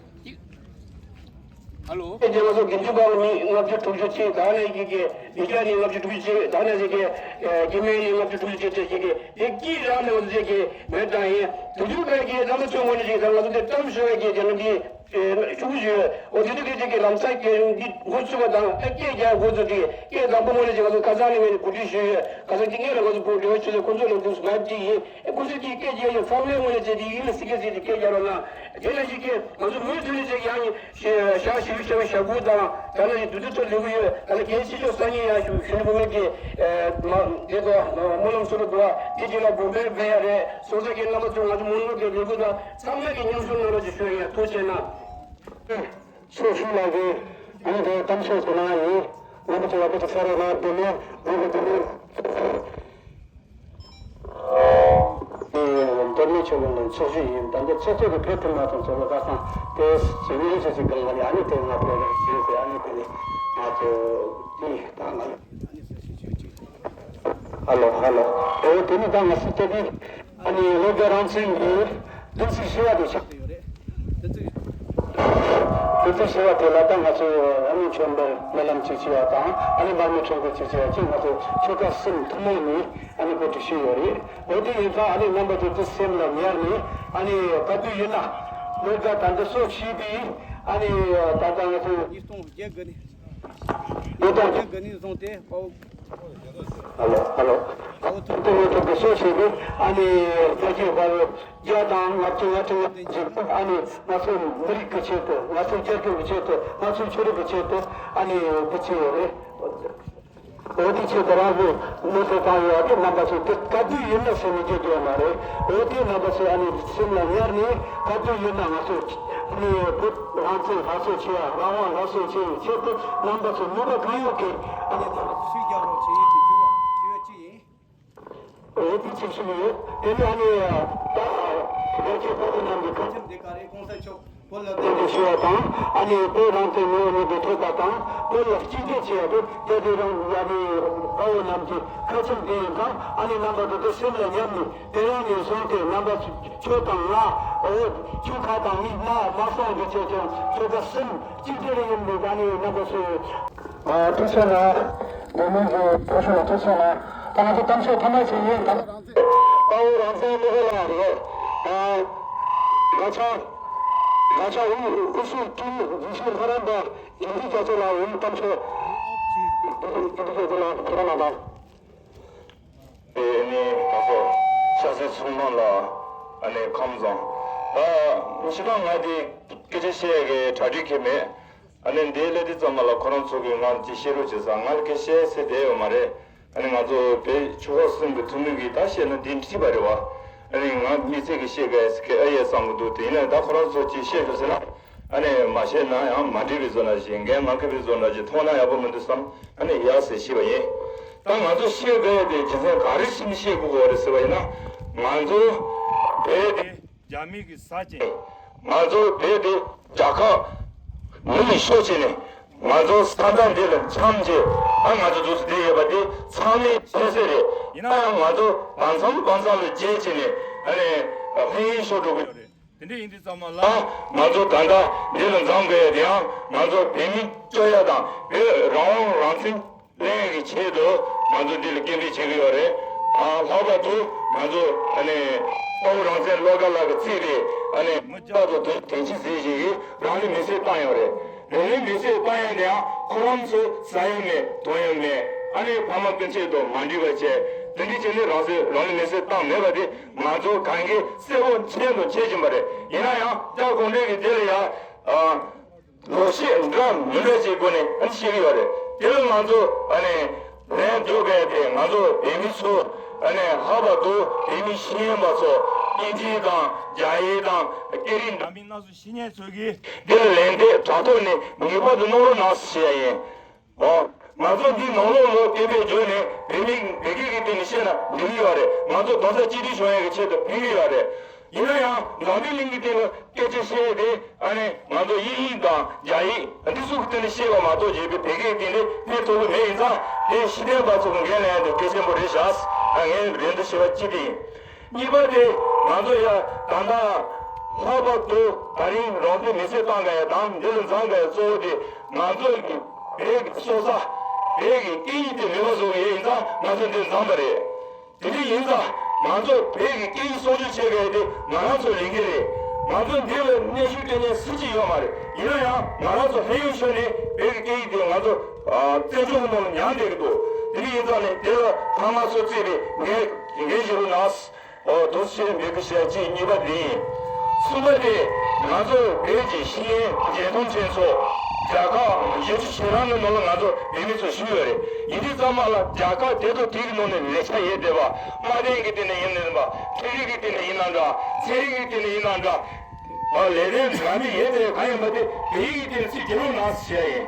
ཧ་ལོ། ཁྱེད་ཀྱི་ལོ་ཚོད་དགུ་བཅུ་པ་ལ་མི་ལྔ་བཅུ་དྲུག་ཅུ་ཅིག་ད་ནས་ཀྱི་ཀྱི་མི་སྐྱ་ནི་ལྔ་བཅུ་དྲུག་ཅུ་ཅིག་ད་ནས་ཀྱི་ཀྱི་ཀྱི་མི་ནི་ལྔ་བཅུ་དྲུག་ཅུ་ཅིག་ཅིག་ཀྱི་ཀྱི་ཀྱི་རང་ནས་ང་ཚོ་ཀྱི་མེད་ད་ཡིན། དུས་རྒྱུན་པའི་ཀྱི་ལྷ་མོ་ཚོའི་ངོས་ནས་ཀྱི་ད་ང་ཚོ་དེ་གཏམ་ཤོད་ཀྱི་རྒྱ་ནག་འདི་ཤུགས་ཞུ་འོ་དེ་དུས་ཀྱི་ཀྱི་ལམ་སང་ཀྱི་འདི་འགོ་ཚུགས་པ་དང་ཨ་སྐད་རྒྱག་འགོ་ཚུགས་ཀྱི་སྐད་དང་པོ་ངོས་ནས་ཀྱི་ང་ཚོ་ཁ་སང་ནས་ངས་གོ་སྒྲིག་ཞུས་ཡོད། ཁ་སང་ཀྱི་ངས་ལ་ང་ཚོ་བོད་འབྲེལ་བ་ཆུ་ཚོད་ཁོང་ཚོ་ལ་འདུག་སུ་ལབ་ཀྱི་ཡིན། ཨེ་ཁོ་ཚོས་ཀྱིས་སྐད་རྒྱག་ཡོད། ཕམ་ལས་ངོས་ནས་བྱས་ཏེ་ཡིན་ལ་སི་ཀེ་སི་དེ་སྐད་རྒྱག་རོགས་གནང་། དེ་ལ་ཞིག་གིས་ང་ཚོ་མུ་མཐུད་ནས་ཅིག་ཡང་ཞག་ཞིབ་ཞིབ་ཞག་དགུ་དང་ད་ལྟ་ཡི་དུས་ཚོད་ཚོད་ལེགས་པོ་ཡོད། ད་ལྟ་རྒན་ཆེ་ཤོས་སང་ཉིན་ཡང་ཞུ་ཞུ་ནི་བུ་མེད་ཀྱི་མ་དེ་ཚོ་སྨོན་ལམ་སོ་རུ་འདུག་བ་དེ་ཅིག་ལ་དགོན་པའི་བེ་ཡ་རེད། སོ་སོ་གི་རྣམ་པ་ཚོ་ང་ཚོ་མུ་མཐུད་ཀྱི་ལེགས་པོ་དང་ཚང་མ་གི་མཉམ་ཞུགས་གནང་རོགས་ཅིག་ཞུ་ཡ་ཐུགས་རྗེ་གནང་། སོ་སོ་ལ་གི་ང་ཚོ་གཏམ་བཤད་ཟེར་ན་ཡིན། རྣམ་པ་ཚོ་ལ་གི་ཚེ་རེ་ན་འདི་ནས་འདི་གི་འདི་ནས། དེ་མདོ་སྨད་ཆོས་ལུང་ལ་ཚོགས་ཞུགས་ཡིན། ད་ལྟ་ཚོགས་གཙོ་གི་ཕེབས་ཐུབ་མ་སོང་ཚོགས་གཙོ་ཁ་སང་དེ་ཞིག་ཉིན་ཞིག་ཞིག་གང་ལ་ནི་ཨ་ནི་དེ་ང་ཕེབས་རེད་ཟེར་ཟེར། ཨ་ནི་དེ་ནི་ང་ཚོ་དེ་ད་ང་ཧ་ལོ་ཧ་ལོ། ཨོ་དེ་ནི་ད་ང་སི་ཏེ་དེ་ཨ་ནི་ལོ་དགའ་རང་བཙན་གྱི་བདུན་ཚིགས་བཞི་བ་དེ་ཆགས་ཡོད་རེད། བདུན་ཚིགས་བདུན་ཚིགས་བཞི་བ་དེ་ལ་ད་ང་ཚོ་ཨ་ནི་མཆོད་འབུལ་སྨོན་ལམ་ཅིག་བྱས་པ་དང་ཨ་ནི་མར་མེ་ཁྲོམ་སྐོར་ཅིག་བྱས་པ་ཅིག་ང་ཚོ་ཆོལ་ཁ་གསུམ་ཐུན་མོང་ནས། ཨ་ནི་གོ་སྒྲིག་ཞུས་ཡོད་རེད། འོ་དེ་ཡིན་ཙང་ཨ་ནི་རྣམ་པ་ཚོ་དེ་སེམས་ལ་ཉར་ནས་ཨ་ནི་ག་དུས་ཡིན་ན་ལོ་དགའ་ད་ལྟ་སོ་ཆེ་དུས་ཨ་ནི་ད་ལྟ་ང་ཚོ་ཉིས་སྟོང་བརྒྱད་དགུ་ནས་ལོ་དང་བརྒྱད་དགུ་ནས་བཟུང་སྟེ་དཔའ་བོ། ཧ་ལོ་ཧ་ལོ། དཔའ་བོ་ཐུབ་བསྟན་ལོ་དྲུག་གི་སོ་ཆེ་དུས་ཨ་ནི་ད་ཀྱི་དཔའ་བོ་བརྒྱ་དང་ལྔ་བཅུ་ང་དྲུག་ང་བདུན་ཅིག་ཨ་ནི་ང་ཚོ་མི་རིགས་ཀྱི་ཆེད་དུ་ང་ཚོ་རྒྱལ་ཁབ་ཀྱི་ཆེད་དུ་ང་ཚོ་ཆོས་ལུགས་ཀྱི་ཆེད་དུ་ཨ་ནི་འདི་བྱས་ཡོད་རེད། འོ་དེ་ཆེད་དུ་རང་གི་མི་ཚེ་བཏང་ཡོད་དེ་རྣམ་པ་ཚོས་དེ་ག་དུས་ཡིན་ན་སེམས་ནས་བརྗེད་རྒྱུ་ཡོད་མ་རེད། འོ་དེ་རྣམ་པ་ཚོས་ཨ་ནི་སེམས་ལ་ཉར་ནས་ག་དུས་ཡིན་ན་ང་ཚོ་ཨ་ནི་བོད་རང་བཙན་སླར་གསོ་བྱེད་ཡ་རང་དབང་སླར་གསོ་བྱེད་ཡའི་ཆེད་དུ་རྣམ་པ་ཚོ་ནུས་པ་གང་ཡོད་ཀྱིས་ཨ་ནི་ད་ཤུགས་རྒྱག་རོགས་བྱེད་ཡིན་ཟེར་ཞུ་བ་ཞུ་ཡ་གཅིག་ཡིན། འོ་དེ་ཆེད་ཞུ་ཡོད། དེ་ནས་ཨ་ནི་ད་རྒྱལ་གཅེས་དཔའ་བོ་རྣམས་ཀྱི་ཁ་ཆེམས་འདི་ག་རེ་གོང་ས་མཆོག་བོད་ལ་བརྟན་པའི་ཞུ་བ་དང་ཨ་ནི་བོད་རང་བཙན་ངོ་བོ་ཉིད་དུ་ཐོབ་པ་དང་བོད་ལ་གཅིག་སྒྲིལ་བྱེད་ཡ་དེ་རྒྱལ་དེ་རང་ཨ་ནི་དཔའ་བོ་རྣམས་ཀྱི་ཁ་ཆེམས་དེ་ཡིན་ཙང་ཨ་ནི་རྣམ་པ་ཚོ་དེ་སེམས་ལ་ཉར་ནས་དེ་རིང་ནས་བཟུང་སྟེ་རྣམ་པ་ཁྱོད་དང་ང་འོ་ཁྱོད་ཁ་དང་མི་མ་མ་སོང་གི་ཆེད་དུ་ཁྱོད་ཀ་སེམས་གཅིག་སྒྲིལ་ཡིན་པའི་ཨ་ནི་རྣམ་པ་ཚོས་ཨ་ཐུགས་སོང་ན་མི་མང་གི་བོད་ཤོག་ལ་ཐུགས་སོང་ན་ད་ང་ཚོ་གཏམ་བཤད་ཐ་མ་ཞིག་ཡིན་ད། དཔའ་བོ་རང་བཙན་བློ་དགའ་ལགས་རེད། ཨ་ང་ཚོ་ང་ཚོ་དབུ་དབུ་སུ་ཀྲུའུ་རིན་ཆེན་ལྷ་རམས་པ་འཇམ་མཐིང་རྒྱ་མཚོ་ལགས་འོང་གཏམ་བཤད། དེ་ནི་ད་སོ་ཤ་ཟའི་ཚོང་ཁང་ལ་ཨ་ནི་ཁམས་བཟང་། ད་ཕྱི་ནང་ང་དེ་སྐད་ཆ་བཤད་ཡ་གི་གྲ་སྒྲིག་གི་མེད། ཨ་ནི་འདིའི་སླེབས་དུས་ཙམ་པ་ལ་ཁོ་རང་ཚོ་གིས་ང་འདི་བཤད་རོགས་བྱེད་ཟེར། ང་ལ་སྐད་བཤད་ས་དེ་ཡོད་མ་རེད། ཨ་ནི་ང་ཚོ་བོད་ཆོལ་ཁ་གསུམ་གྱི་ཐུན་མོང་གིས་ད་བཤད་ན་འདི་འགྲིག་པ་རེད་བ། ཨ་ནི་ང་མི་ཚེ་གི་བཤད་ག་ཡ་ཟེར་གི་ཨ་ཡེ་བསམ་གི་འདུག་དེ་ཡིན་ན་ད་ཁོ་རང་ཚོ་ཅིག་བཤད་རོགས་ཟེར་ན། ཨ་ནི་མ་བཤད་ན་ཡང་མ་འགྲིག་པའི་བཟོ་འདྲ་ཞིག་འགན་མ་འཁུར་བའི་བཟོ་འདྲ་ཞིག་མཐོང་ན་ཡག་པོ་མི་འདུག་བསམ། ཨ་ནི་ཡ་ཟེར་ཤེས་པ་ཡིན། ད་ང་ཚོ་བཤད་དགོས་ཡ་དེ་རྒྱུ་མཚན་ག་རེ་བྱས་ནས་བཤད་དགོས་ཀྱི་ཡོད་རེད་ཟེར་བ་ཡིན་ན། ང་ཚོ་བོད་དེ་རྒྱ་མི་གི་ས་ཅན། ང་ཚོ་བོད་དེ་རྒྱལ་ཁབ་མི་ལ་ཤོར་བྱས་ནས་ང་ཚོ་ས་མཚམས་འདི་ལ་འཁྱམས་བྱས། ཨ་ང་ཚོ་འདུག་སེ་བསྡད་ཡོད་པ་དེ་ཚང་མས་མཁྱེན་གསལ་རེད། ཡིན་ན་ཡང་ང་ཚོ་བར་མཚམས་བར་མཚམས་ལ་བརྗེས་བྱས་ནས་ཨ་ནི་ཕན་ཡོན་ཤོར་འགྲོ་གི་ཡོད་རེད། དེ་འདྲ་ཡིན་དུས་ཙམ་པ་ལ་ང་ཚོ་ད་ལྟ་འདི་ལ་འཛོམས་དགོས་ཡ་དེ་ཡང་ང་ཚོ་བོད་མི་སྐྱོབ་ཡ་དང་བོད་རང་དབང་རང་བཙན་ལེན་ཡ་གི་ཆེད་དུ་ང་ཚོ་འདི་ལ་སྐད་འབོད་བྱེད་ཀྱི་ཡོད་རེད། ཨ་ལྷག་པར་དུ་ང་ཚོ་ཨ་ནི་དཔའ་བོ་རང་བཙན་བློ་དགའ་ལགས་ཀྱིས་གཙོས་པའི་ཨ་ནི་མི་སྐྱ་དང་དེ་དེང་ཕྱིན་ཟེར་བཞིན་གྱིས་རང་ལུས་མེར་སྲེག་བཏང་ཡོད་རེད། རང་ལུས་མེར་སྲེག་བཏང་ཡ་དེ་ཡང་ཁོ་རང་ཚོ་ཟ་ཡ་མེད་འཐུང་ཡ་མེད། ཨ་ནི་ཕ་མ་སྤུན་མཆེད་དང་མ་འགྲིག་པ་བྱས། དེ་འདྲ་བྱས་ནས་རང་ཚོས་རང་ལུས་མེར་སྲེག་བཏང་མེད་པ་དེ་ང་ཚོ་གང་གིས་གསལ་པོ་མཁྱེན་དང་མཁྱེན་བཞིན་པ་རེད། ཡིན་ན་ཡང་སྐྱབས་དགོངས་འགྲེལ་གྱི་དེ་ལ་ཡང་ཨ་ལོག་བཤད་འདྲ་མི་འདྲ་བྱེད་སྒོ་ནས་ཨ་ནི་བཤད་ཀྱི་ཡོད་རེད། དེ་ལ་ང་ཚོ་ཨ་ནི་ལན་འདེབས་དགོས་དེ་ང་ཚོ་བོད་མི་ཚོ་ཨ་ནི་ལྷག་པར་དུ་བོད་མི་ཤེས་ཡོན་པ་ཚོ་དབྱིན་ཇི་དང་རྒྱ་ཡིག་དང་སྐད་རིགས་འདྲ་མིན་སྣ་ཚོགས་ཤེས་མཁན་ཚོ་གིས་འདི་ལ་ལན་འདེབས་དྲ་ཐོག་ནས་ངེས་པར་དུ་གནང་རོགས་གནང་ཞེས་ཡིན། ཨོ། ང་ཚོ་འདི་ནང་ལོགས་ལ་སྐད་འབོད་བརྗོད་ནས་བོད་མི་བོད་སྐད་ཀྱི་སྟེང་ནས་བཤད་ན་འགྲིག་གི་ཡོད་རེད། ང་ཚོ་རྡོག་རྩ་གཅིག་སྒྲིལ་བྱུང་ཡག་གི་ཆེད་དུ་ཕན་གྱི་ཡོད་རེད། ཡིན་ན་ཡང་འཛམ་བུའི་གླིང་གི་སྟེང་ལ་སྐད་ཆ་བཤད་དེ་ཨ་ནི་ང་ཚོ་དབྱིན་ཡིག་དང་རྒྱ་ཡིག་འདི་ཚོ་གི་སྟེང་ནས་བཤད་པ་མ་གཏོགས་རྒྱ་བོད་སྐད་ཀྱི་སྟེང་ནས་ཕན་ཐོགས་ཀྱི་མེད། ཡིན་ཙང་དེ་ཤེས་ལྡན་པ་ཚོ་གི་འགན་ལེན་ཡག་དེ་གལ་ཆེན་པོ་རེད་ཤག་ཨ་ངས་རེ་འདུན་ཞུ་བ་གཅིག་དེ་ཡིན། གཉིས་པ་དེ་ང་ཚོ་ཡ་ད་ལྟ་ལྷག་པར་དུ་ད་རིང་རང་བཙན་མེར་སྲེག་བཏང་ག་ཡ་དང་འདི་ལ་འཛོམས་ག་ཡ་གཙོ་བོ་དེ་ང་ཚོ་གི་བོད་ཀྱི་སྲོག་རྩ་བོད་ཀྱི་སྐད་ཡིག་དེ་མེད་པ་བཟོ་གི་ཡོད། ཡིན་ཙང་ང་ཚོ་འདིར་འཛོམས་པ་རེད། དེ་འདྲ་ཡིན་ཙང་ང་ཚོ་བོད་ཀྱི་སྐད་ཡིག་སྲུང་སྐྱོབ་བྱེད་དགོས་ཡ་དེ་ང་རང་ཚོ་ལས་འགན་རེད། ང་ཚོ་འདི་ལ་གནོན་ཤུགས་སྤྲད་མཁན་སུ་གཅིག་ཡོད་མ་རེད། ཡིན་ན་ཡང་ང་རང་ཚོ་ལྷོད་ཡངས་ཤོར་ནས་བོད་ཀྱི་སྐད་ཡིག་དེ་ང་ཚོ་བཙན་བྱོལ་གྱི་ནང་ལ་ཉར་བསྡད་ཀྱི་འདུག་དེ་འདྲ་ཡིན་ཙང་ནས་དེ་ལ་ཕ་མ་ཚོ་གཙོས་པའི་འགན་འགན་བཞེས་རོགས་གནང་། ཨོ་དུ་ཤེས་མེད་གི་ཞེས་གཅིག་གཉིས་པ་འདི་ཡིན། གསུམ་པ་དེ་ང་ཚོ་བོད་ཀྱི་ཤེས་ཡོན་འཇོན་ཐང་ཅན་ཚོ་རྒྱལ་ཁབ་གཞན་ཁྱོན་ཆེ་རང་གི་ནང་ལ་ང་ཚོ་བོད་མི་ཚོ་བཞུགས་ཡོད་རེད། ཡིན་དུས་ཙམ་པ་ལ་རྒྱལ་ཁབ་དེ་དང་དེ་གི་ནང་ནས་ལས་ཀ་ཡོད་བསྡད་པ། དམའ་འབེབས་ཀྱི་སྟེང་ནས་ཡིན་ནའང་འདྲ། ཚན་རིག་གི་སྟེང་ནས་ཡིན་ནའང་འདྲ། ཚན་རིག་གི་སྟེང་ནས་ཡིན་ནའང་འདྲ། ཨ་ལས་དོན་འདྲ་མིན་ཡོད་བསྡད་གང་ཡིན་པ་དེ་བོད་ཡིག་གི་སྟེང་ནས་ཚིག་རྒྱག་རོགས་གནང་ཞེས་ཡིན།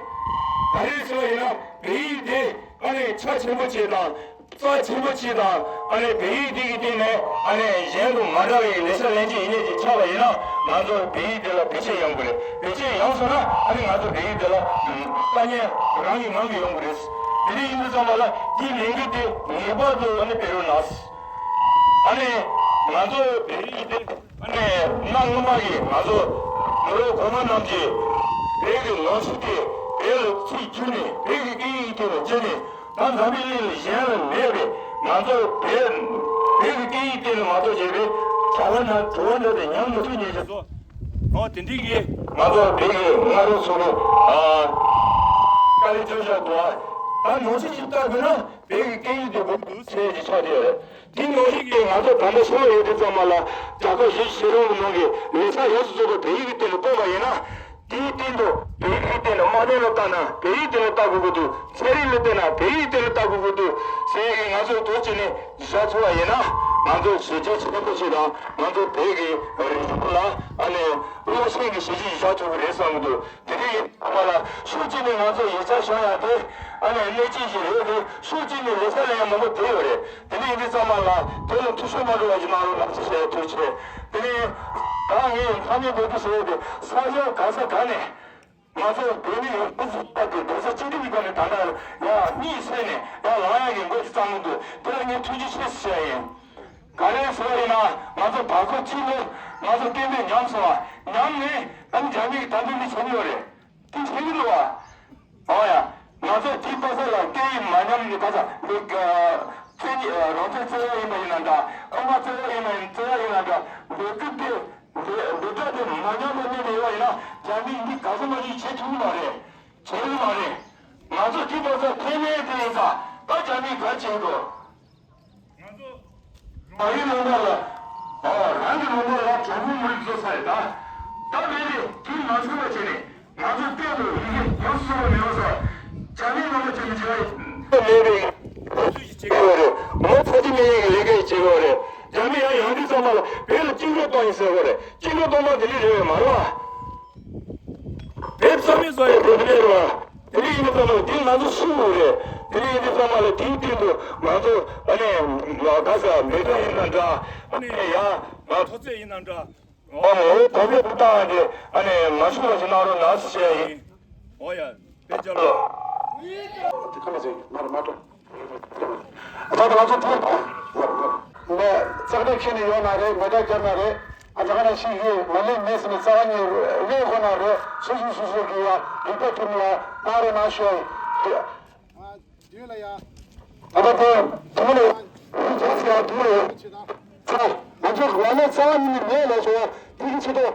ག་རེ་ཟེར་བ་ཡིན་ན་བོད་ཡིག་དེ་ཨ་ནི་ཆ་ཆེན་པོ་ཆེ་དང་། རྩ་ཆེན་པོ་གཅིག་དང་ཨ་ནི་བོད་ཡིག་འདི་གི་སྟེང་ནས་ཨ་ནི་གཞན་དང་མ་འདྲ་བའི་ལེ་ཤ་ལེན་རྒྱུ་ཡིན་ནས་ཅིག་ཆགས་པ་ཡིན་ན་ང་ཚོ་བོད་ཡིག་འདི་ལ་བེད་སྤྱོད་ཡོང་གི་རེད། བེད་སྤྱོད་ཡོང་སོང་ན་ཨ་ནི་ང་ཚོ་བོད་ཡིག་འདི་ལ་ལྟ་ཉན་རང་གི་ངང་གིས་ཡོང་གི་རེད། དེ་འདྲ་ཡིན་དུས་ཙམ་པ་ལ་འདི་ལས་འགུལ་འདི་ངེས་པར་དུ་ཨ་ནི་སྤེལ་རོགས་གནང་། ཨ་ནི་ང་ཚོ་བོད་ཡིག་འདི། ཨ་ནི་གནའ་སྔ་མ་གི་ང་ཚོ་མི་རབས་གོང་མ་རྣམས་ཀྱིས་བོད་ཀྱི་ནང་ཆོས་དེ་བོད་ལ་ཚིག་བསྒྱུར་ནས་བོད་ཀྱི་སྐད་ཡིག་སྟེང་ལ་བསྒྱུར་ནས་ད་འཛམ་བུའི་གླིང་ལ་གཞན་ལ་མེད་པའི་ང་ཚོ་བོད་བོད་ཀྱི་སྐད་ཡིག་སྟེང་ལ་མ་གཏོགས་བྱས་པའི་གྲྭ་པ་ན་གྲུ་པ་འདྲ་དེ་ཉམས་མི་ཐུབ་ཉེན་ཆེ་སོ། ཨོ་དེ་འདྲའི་གི་ང་ཚོ་བོད་ཀྱི་སྔ་རབས་ཚོ་ལ་ཨ་དཀའ་ལས་བརྒྱབ་བཞག་འདུག་ཨ་ད་ནང་ཆོས་ཅིག་ལྟ་དགོས་ན་བོད་ཀྱི་སྐད་ཡིག་དེ་དགོས་འདུག་ཟེར་གྱི་ཆགས་བསྡད་ཡོད་རེད། དེ་ནང་བཞིན་གྱི་ང་ཚོ་ད་ལྟ་ཤེས་ཡོན་ཡོད་དུས་ཙམ་པ་ལ་རྒྱལ་ཁབ་གཞིས་བྱེས་རང་གི་ནང་གི་ལས་ས་ཡོངས་སུ་རྫོགས་པ་བོད་ཡིག་གི་སྟེང་ལ་བཀོད་པ་ཡིན་ན། དེའི་སྟེང་དུ་བོད་ཡིག་གི་སྟེང་ལ་དམའ་འབེབས་ལ་ལྟ་ན་བོད་ཡིག་སྟེང་ལ་ལྟ་དགོས་ཀྱི་འདུག་ཚན་རིག་ལ་བལྟས་ན་བོད་ཡིག་སྟེང་ལ་ལྟ་དགོས་ཀྱི་འདུག་ཟེར་ཡག་གི་ང་ཚོས་དོགས་གཅོད་ནས་བཞག་ཐུབ་པ་ཡིན་ན་ང་ཚོ་གཞི་རྒྱ་ཆེན་པོ་ཞིག་དང་ང་ཚོ་བོད་ཀྱི་རིག་གཞུང་ལ་ཨ་ནི་བློ་སེང་གི་གཞི་ཞིག་བཞག་ཐུབ་ཀྱི་རེད་བསམ་གྱི་འདུག་དེ་འདྲ་ཡིན་པ་ལ་ཕྱོགས་གཅིག་ནས་ང་ཚོ་ཡིག་ཆ་སྦྱང་ཡག་དེ་ཨ་ནི་གནད་ཆེ་ཞིག་རེད་དེ། ཕྱོགས་གཅིག་ནས་ལས་ཀ་ལས་ཡག་མང་པོ་བསྡད་ཡོད་རེད། དེ་འདྲ་ཡིན་དུས་ཙམ་པ་ལ་དེ་ལ་འཐུས་ཤོར་མ་འགྲོ་བ་ཞིག་གནང་རོགས་གནང་ཞེས་ཐུགས་རྗེ་ཆེ། དེ་ནས་ད་ངས་ཐ་སྙད་འབོད་སྐུལ་ཞུ་ཡག་དེ་ས་ཆ་ག་ས་ག་ནས་ང་ཚོ་བོད་མི་ཡོངས་ཁྱབ་ཀྱི་རྡོག་རྩ་གཅིག་སྒྲིལ་གྱི་སྒོ་ནས་ད་ལྟ་ཡར་གཉིད་སད་ནས་ཡར་ལངས་ཡག་གི་འགོ་ཞིག་བརྩམས་གྱི་འདུག་དེ་ལ་ངས་ཐུགས་རྗེ་ཆེ་ཞུ་ཡག་ཡིན། ག་རེ་ཟེར་བ་ཡིན་ན་ང་ཚོ་བར་སྐོར་གཅིག་ལ་ང་ཚོ་སྐད་འབོད་ཉམས་སོང་བ། ཉམས་ནས་ཨ་ནི་རྒྱ་མི་གིས་ད་འདི་འདི་བྱེད་ཀྱི་ཡོད་རེད། དེ་བྱེད་ཀྱི་འདུག་བ། འོ་ཡ། ང་ཚོ་དེའི་པ་ས་ལ་སྐད་ཡིག་མ་ཉམས་ནས་ག་ས་འདི་ག་བཙན་རང་བཙན་རྩོད་ཡག་ཡིན་པ་ཡིན་ན་འདྲ། ཁང་པ་རྩོད་ཡག་ཡིན་པ་ཡིན་རྩོད་ཡག་ཡིན་ན་འདྲ། འདོད་སྐྱོབ་དེ་འདི་འདི་འདྲ་དེ་མ་ཉམས་པ་གནས་བསྡད་ཡོད་ཡིན་ན་རྒྱ་མིས་འདི་ག་ས་མ་གཞི་བྱེད་ཐུབ་ཀྱི་མ་རེད། བྱེད་ཀྱི་མ་རེད། ང་ཚོ་ འདི་ལྟ་ས་ཁེ་ནས་དེ་ཡིན་ས་ད་རྒྱ་མིས་ག་བྱེད་དོ། ང་ཚོ་མ་ཡིན་ལུང་པ་ལ། ཨོ་རང་གི་ལུང་པ་ལ་གྲོགས་པོ་མི་རིགས་བཟོ་ས་ཡིན་ད། ད་མེད་པས་དེ་མ་ཚུགས་པ་བྱས་ནས་ང་ཚོ་སྟོད་དུ་ཡི་གེ་ཡོངས་སུ་རྫོགས་པ་མེད་པ་ས། རྒྱ་མིའི་ལུང་པ་བྱས་ནས་བྱེད་པ་ཡིན། མེད་པས་ང་ཚོ་ཞིག་བྱེད་ཀྱི་ཡོད་རེད། ངོ་ཚ་གྱི་མི་ཡིན་གྱི་ལས་ཀ་ཡིན་བྱེད་ཀྱི་ཡོད་རེད། རྒྱ་མི་ཡང་ཡོང་དུས་ཚང་མ་ལ་བོད་ལ་བཅིངས་འགྲོལ་གཏོང་ཡིན་ཟེར་བ་རེད། བཅིངས་འགྲོལ་གཏོང་མ་དེ་འདྲ་རེད་བས་མ་རེད་བ། བོད་རྩ་མེད་བཟོ་ཡི་དེ་འདྲ་རེད་བ། དེ་འདྲ་ཡིན་པ་ཙམ་ལ་དེ་ང་ཚོ་སུ་རེད། དེ་འདྲ་ཡིན་པ་ཙམ་ལ་དེའི་སྟེང་དུ་ང་ཚོ་ཨ་ནི་ག་ས་མེ་ཏོག་ཡིན་ན་འདྲ། ཨ་ནི་ཡ་ང་ཐོག་བརྩེགས་ཡིན་ན་འདྲ། ཨ་ནི་གོ་བོད་དུ་བཏང་སྟེ་ཨ་ནི་མ་བྱུང་བ་ཞིག་གནང་རོགས་གནང་ཟེར་བཤད་ཡིན། འོ་ཡ་དཔེ་ཆ་ལོ། དེ་ཁ་མ་ཟིན་མ་རེད་མ་གཏོགས། ད་ལྟ་ང་ཚོ་ཐོན་ནས་ཙག་སྒྲ་ཁྱེར་ནས་ཡོང་ན་རེད། མེ་སྒྲ་བརྒྱབ་ན་རེད། ཨ་ཙག་ན་ཤི་གི་མ་ལེན་མེད་ཟེར་ནས་རྩ་བ་ཉིད་རེད་ཁོ་ན་རེད། སོ་སོ་སོ་སོ་གི་ཡ་རིག་པ་ཐོན་ཡ་གནང་རོགས་གནང་ཞུ་ཡ་ཡིན། ད་ལྟ་དེ་དུས་ལ་ཡ་རིག་རྒྱག་ཟེར་ཡ་དུས་ལ་ཡ་ཚ་ང་ཚོ་ང་ལ་རྩ་བ་ཉིད་ནས་མེད་ལ་ཞུ་ཡ་དེ་གི་ཆེད་དུ་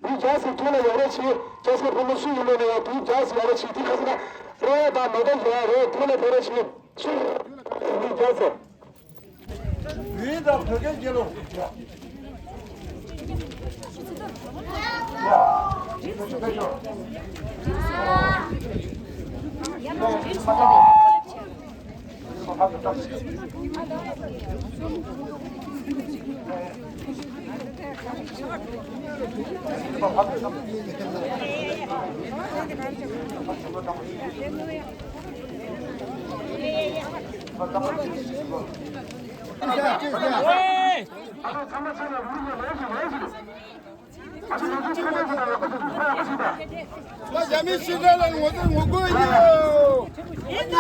རིག་རྒྱག་ཟེར་དུས་ལ་ཡོང་རོགས་བྱེད། རྒྱ་སེ་ཕོ་མོ་སུ་ཡིན་ནས་ཡ་དེ་རྒྱག་ཟེར་ཡ་རོགས་བྱེད། དེ་ག་ཟེར་ན་རེད་ད་མེ་ཏོག་ཡ་རེད་དུས་ལ་དེ་རོགས་བྱེད། སུ་རིག་རྒྱག་ཟེར། བོད་དང་བོད་སྐད་རྒྱལ་ལོ། ང་རྒྱ་མི་ཕྱི་དྲག་ལ་ངོ་ཚ་ངོ་རྒོལ་ཡིན། ཡིན་ད།